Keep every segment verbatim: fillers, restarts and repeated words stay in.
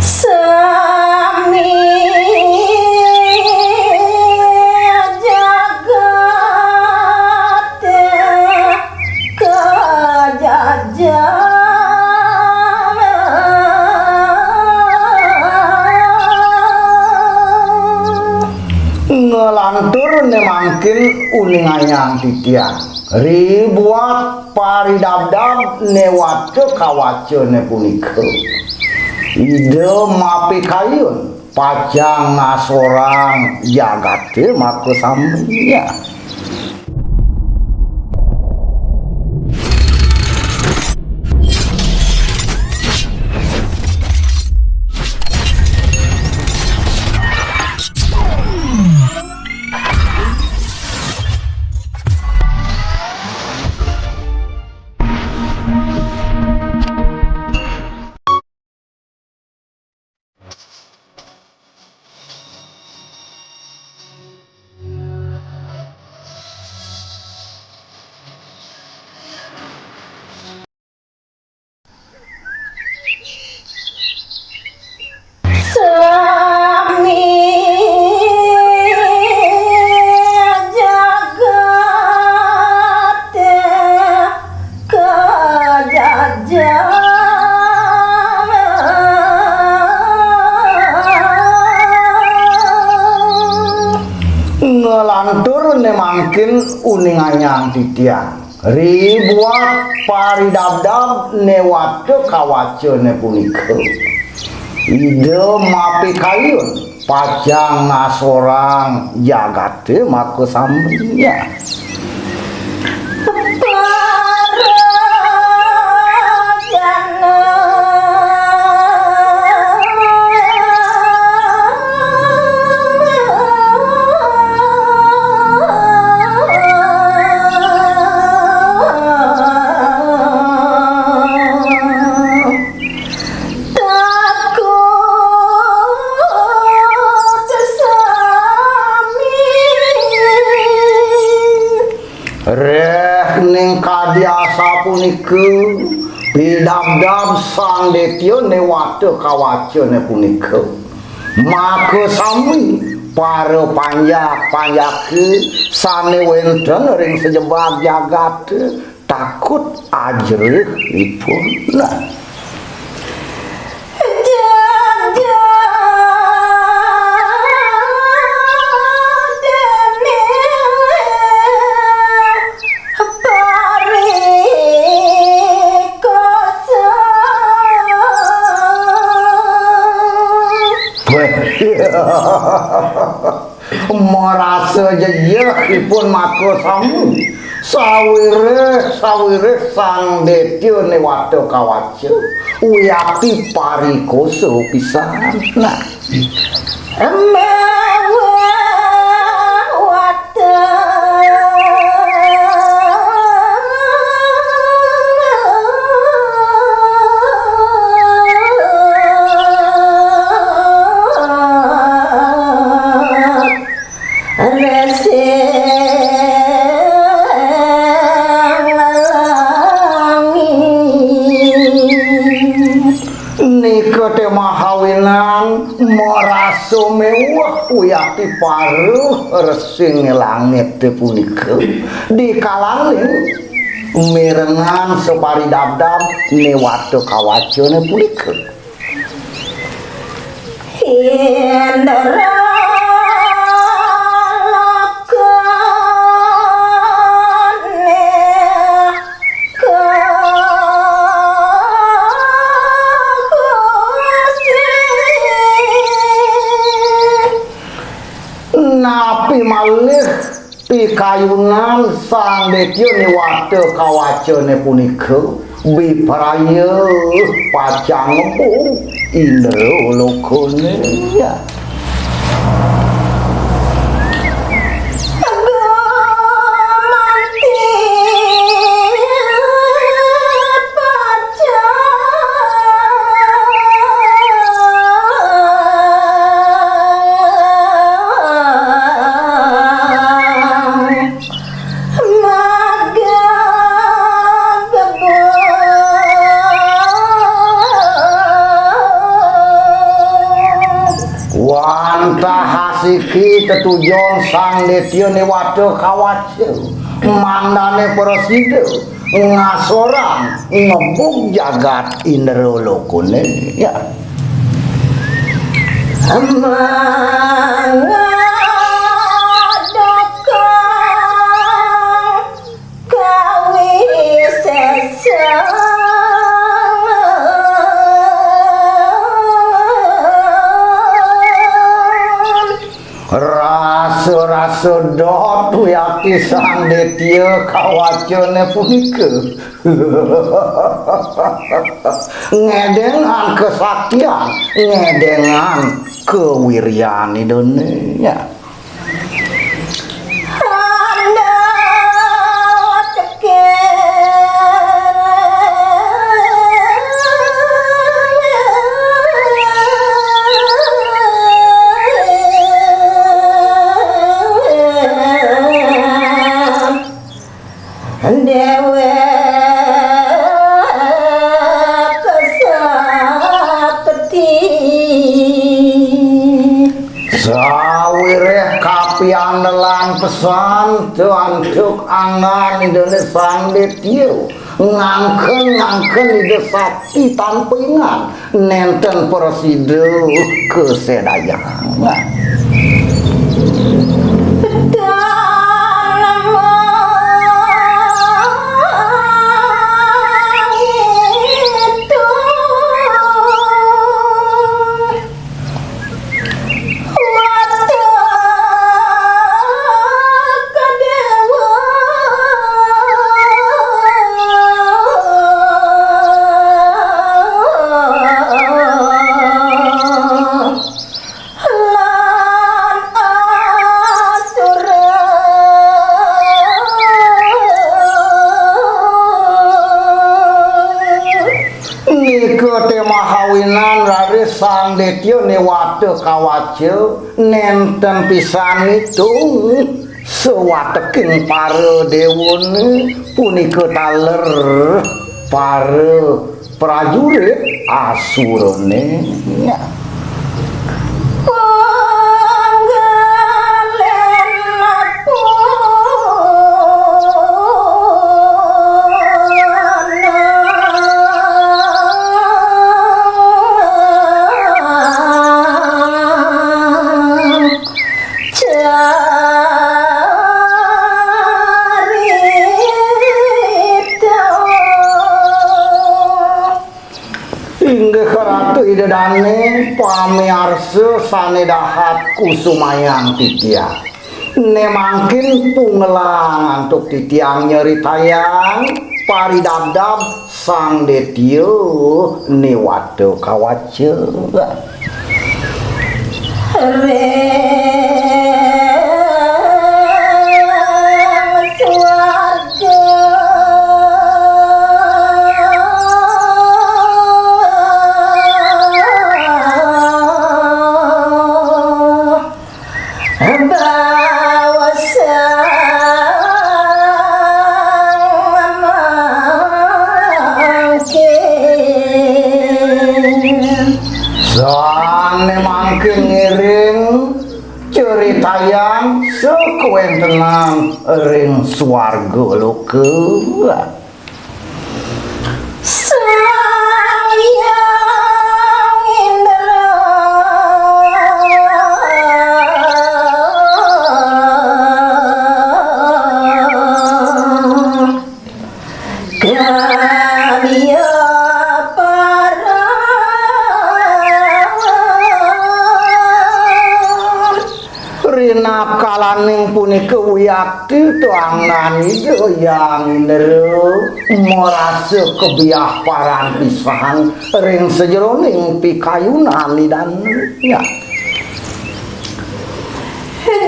Sami jagat kajajang. Ngelantur né mangkin uning anyang titiang. Ribuat paridabdab né wata kawacana punika. Ida mapikayun pacang ngasorang jagaté maka sami. Sami jagat kajajang. Ngelantur né mangkin uning anyang titiang. Ribuat paridabdab né wata kawacana punika. Ida mapikayun pacang ngasorang jagaté maka sami. Parajana. Takut sami. Réh ning kadi asapunika, pidabdab Sang Détya né wata kawacana punika. Maka sami para panjak-panjaka sané wénten ring sajebag jagat takut ajrih ipun. Nah. Jagat déning parikosa. Wéh. Marasa jejeh ipun maka sami. Sawiréh, sawiréh Sang Détya né wata kawaca, wiakti parikosa pisan. Nah. Mawa wata. Resi langit. Nika té mahawinan marasa méweh wiakti para resi langit punika. Dikalaning mirengang saparidabdab né wata kawacana punika. Indra lokane kahusi. Napi malih pikayunan Sang Detya Niwata kawacana punika bipraya pacang ngebung Indra lokane. Gumanti pacang Wantah asiki tetujon Sang Detya Newata kawaca, mangdane prasida ngasorang ngebug jagat Indra lokane. Ya. Mangadaka kawisesan. Rasa-rasa dot wiakti Sang Detya kawacane punika. Ngedengan kesaktian, ngedengan kewiryan Idane. Ya. Dewek sakti. Sawiréh kapiandelan pesan antuk anggan Idane Sang Detya, ngangken-ngangken Ida Sakti tanpa ingan, nenten prasida kasedayang. Lan asura. Nika te mahawinan raris Sang Detya Newata kawaca, nenten pisan ngitung sawateking para dewane punika taler para prajurit asurane. Carita. Inggih Ratu Ida Dane, pamiarsa sane dahat kusumayang titiang. Ne mangkin pungelang antuk titiang nyeritayang paridabdab Sang Detya Newata kawaca. Ring swarga. Bawasang mangkin. Sane mangkin ngiring ceritayang sakawentenan ring swarga loka. Sang Hyang Indra. Karya parang. Rinakalaning punika wiakti tuangan Ida Hyang Indra marasa kabiah paran pisan ring sajeroning pikayunan Idane.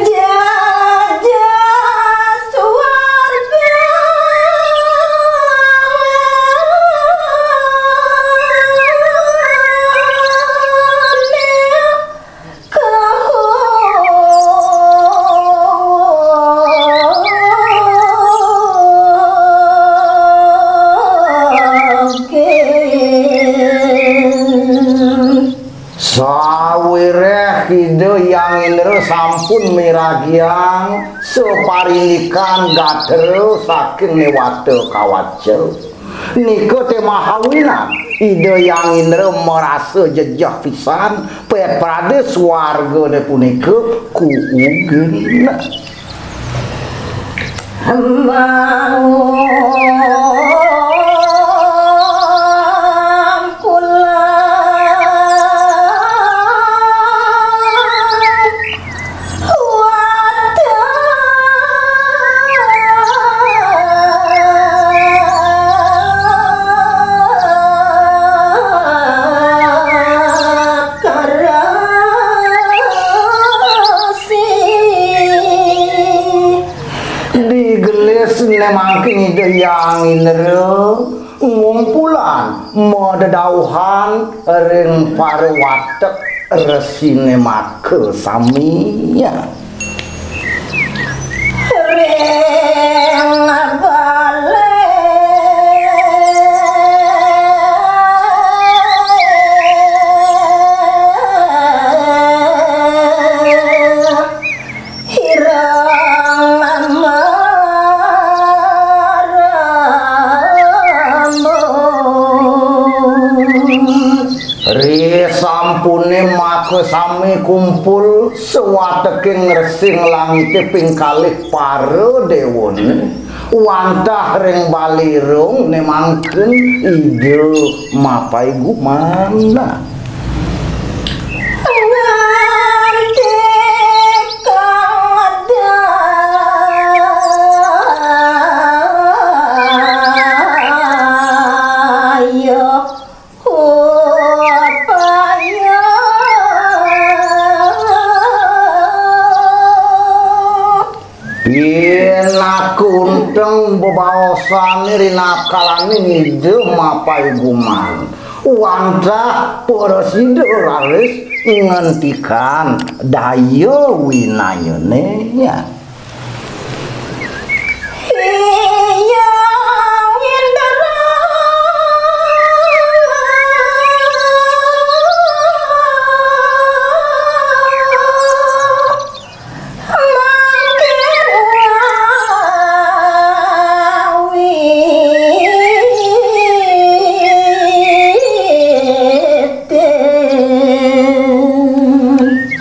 Jajah swarga. Awiréh Ida Hyang Indra sampun miragiang saparindikan gatra saking Déwata Kawaca. Nika té mahawinan Ida Hyang Indra marasa jejeh pisan, pét pradé swargané punika kuugen. Digelis né mangkin Ida Hyang Indra ngumpulan madadauhan ring para watek resiné makasami. Ring balé Ireng marembung. Ri sampuné makasami kumpul sawateking resing langité ping kalih para déwané, wantah ring balirung né mangkin Ida mapaiguman. Nganti kang daya upaya. Pinakunteng bebaosané rinakalaning Ida mapaiguman. Wantah prasida raris ngentikan daya winayané. Hyang Indra.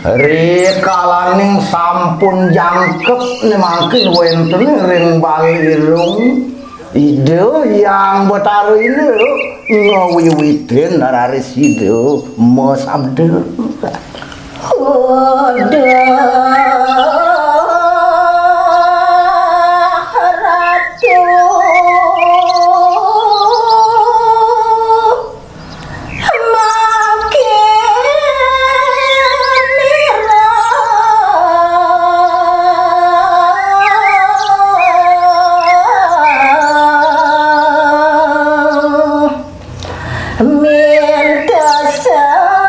Rikalaning sampun jangkep né mangkin wénten ring balirung, Ida Hyang Betara Indra ngawiwitin raris Ida masabda. Uduh Ratu mangkin nira minta samaya.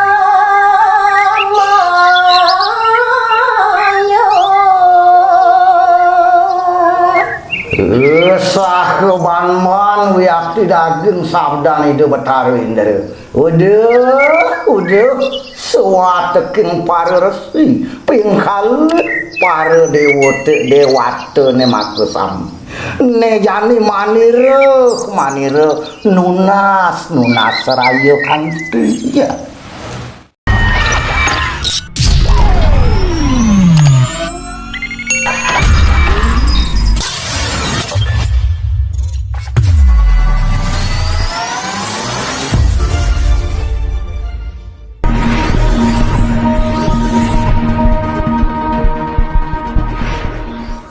Saha banban wiakti daging sabdan Ida Betara Indra. Uduh, uduh, sawateking para resi, ping kalih para déwata, déwatané makasami. Né jani manira, manira nunas, nunas raya kanti.